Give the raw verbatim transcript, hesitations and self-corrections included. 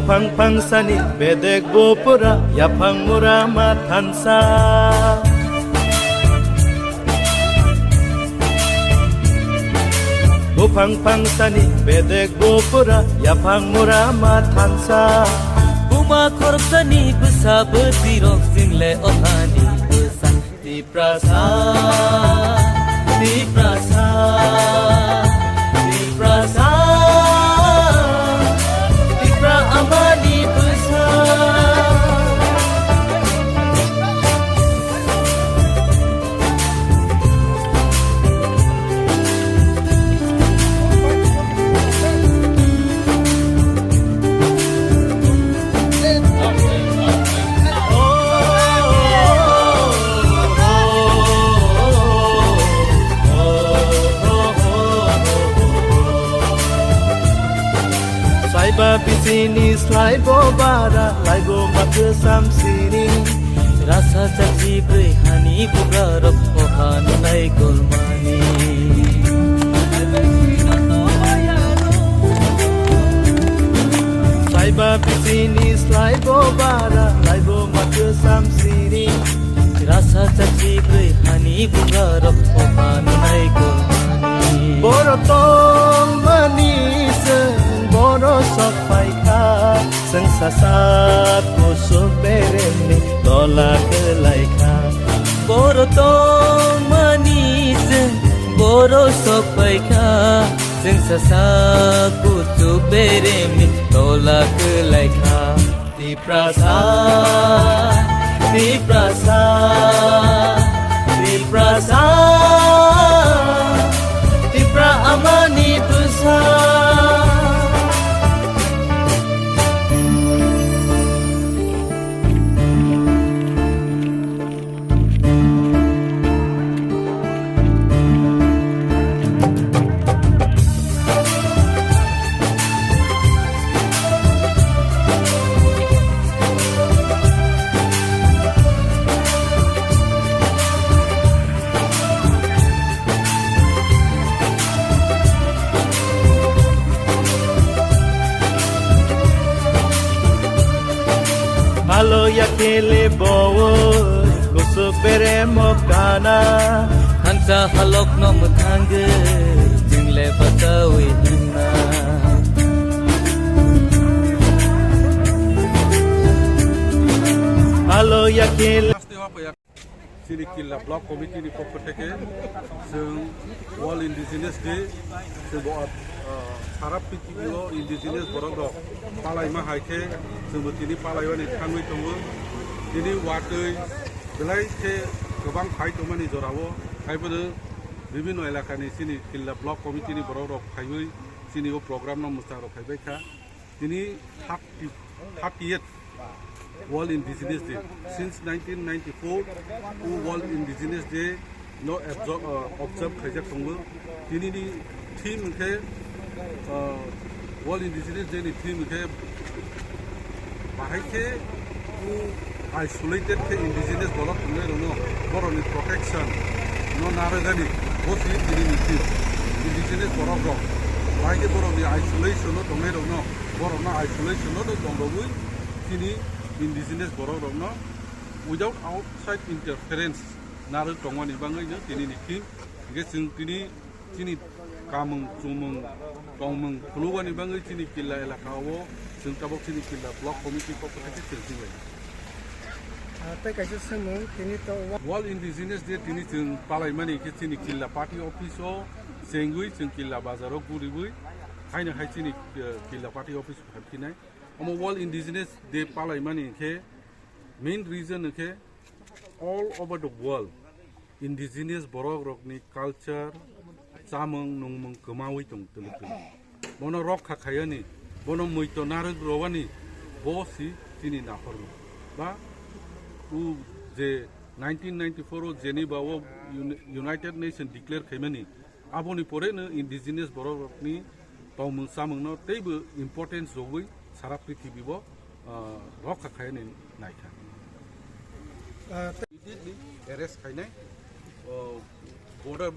Buphang phangsani bedek bo pura yaphang mura ma thansa. Buphang phangsani bedek bo pura yaphang mura ma thansa. Buma khoroksani bwsa bwtwi rok single ohani bwsa. Tiprasa, Tiprasa, Tiprasa, Tipra amani bwsa. Saiba bisini slaibo bara, laibo mathwsam sini. Rasa chachi bwrwi hani bugarok oha nunai golmani. Saiba bisini slaibo bara, laibo mathwsam sini. Rasa chachi bwrwi hani bugarok oha nunai golmani. Boro tongmani chwng boro sok paikha, chwng sasa kusuk beremni tola kwlaikha. Boro tongmani chwng boro sok paikha, chwng sasa kusuk beremni tola kwlaikha. Tiprasa, Tiprasa, Tiprasa, Tipra amani bwsa. Alo ya kele bowo, kusuk bere mo kana. Hansa halok no mwthangwi, jingle bachawi hwnna. Alo ya kele. Chini Killa Block Committee ni pokho theke chwng World Indigenous Day, chwng bo, ah, sara prithibi o indigenous borok rok palaima hai khe chwng bo tini palaiwani thangwi tongo. Tini watwi belai khe kwbang phai tongmani jorao, haiphano bibhinno elakani chini Killa Block Committee ni borok rok phaiwi chini o program no mwchang rok phaibai kha. Tini thirty, thirtieth World Indigenous Day. Since nineteen ninety-four, o World Indigenous Day no abso-, uh, observe khaijak tongo. Tini ni theme khe, uh, World Indigenous Day ni theme khe bahai khe o isolated khe indigenous borok tongnai rokno borokni protection no narwgani bo si tini ni theme. Indigenous borok rok bahai khe borokni isolation no tongnai rokno Borokno isolation no tong rogwi chini indigenous borok rokno without outside interference narwk tongmani bagwi no tini ni theme. Hingke chwng tini chini kamung chumung tongmung phunukmani bagwi chini killa elaka o chwng tabok chini killa block committee pokho theke chwng thwngwi. Ah, tei kaisa swngmung tini to World Indigenous Day tini chwng palaimani hingke chini killa party office o chengwi chwng killa bazar o guriwi haino hai chini, eh, killa party office phaiphinai. Omo World Indigenous Day palaimani hingke main reason hingke all over the world indigenous borok rokni culture, chamung nungmung kwmawi tong, tong, tong. Bono rokha khayani, bono muito narwk rowani, bo si chini naphormung. Ba u je nineteen ninety-four o Geneva o Uni-, United Nations declare khaimani, Aboni pore no indigenous borok rokni tongmung chamung no teibo importance rogwi sara prithibi bo, ah, rokha khainai naikha. Ah, Immediately arrest khainai, oh, border